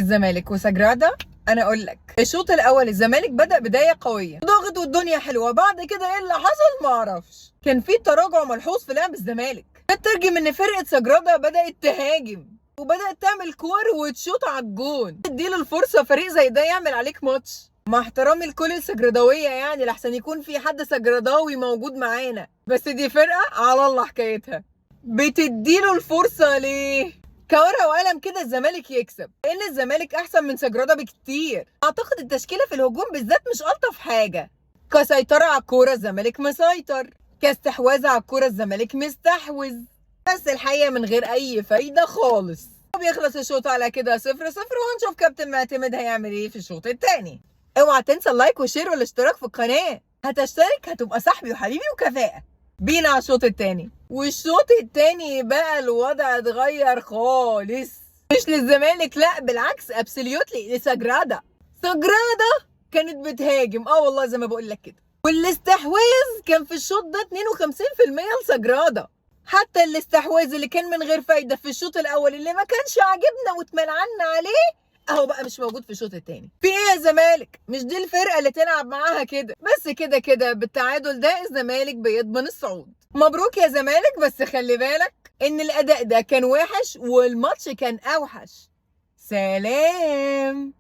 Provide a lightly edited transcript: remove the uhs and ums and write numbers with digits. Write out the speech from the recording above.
الزمالك وسجرادا، انا اقول لك الشوط الاول الزمالك بدا بداية قوية، ضاغط والدنيا حلوه. بعد كده ايه اللي حصل ما اعرفش، كان في تراجع ملحوظ في لعب الزمالك. ده ترجم ان فرقه سجرادا بدات تهاجم وبدات تعمل كور وتشوط على الجون. تديله الفرصة فريق زي ده يعمل عليك ماتش؟ مع احترامي لكل السجرداويه يعني، لحسن يكون في حد سجرداوي موجود معانا، بس دي فرقه على الله حكايتها. بتديله الفرصة ليه؟ كورقه وقلم كده الزمالك يكسب، لان الزمالك احسن من سجراده بكتير. اعتقد التشكيلة في الهجوم بالذات مش الطف حاجة. كسيطره على الكورة الزمالك مسيطر، كاستحواذ على الكورة الزمالك مستحوذ، بس الحقيقة من غير اي فايده خالص. وبيخلص الشوط على كده 0-0، وهنشوف كابتن معتمد هيعمل ايه في الشوط الثاني. اوعى تنسى ال like وال share والاشتراك في القناة، هتشترك هتبقى صاحبي وحبيبي وكفاءة. بينا على الشوط الثاني. والشوط الثاني بقى الوضع اتغير خالص، مش للزمالك، لا بالعكس absolutely لسجرادا. سجرادا كانت بتهاجم، والله زي ما بقول لك كده، والاستحواذ كان في الشوط ده 52% لسجرادا. حتى الاستحواذ اللي كان من غير فايده في الشوط الاول اللي ما كانش عاجبنا واتملعنا عليه، اهو بقى مش موجود في الشوط الثاني. في ايه يا زمالك؟ مش دي الفرقة اللي تلعب معاها كده. بس كده كده بالتعادل ده الزمالك بيضمن الصعود. مبروك يا زمالك، بس خلي بالك ان الاداء ده كان وحش والماتش كان اوحش. سلام.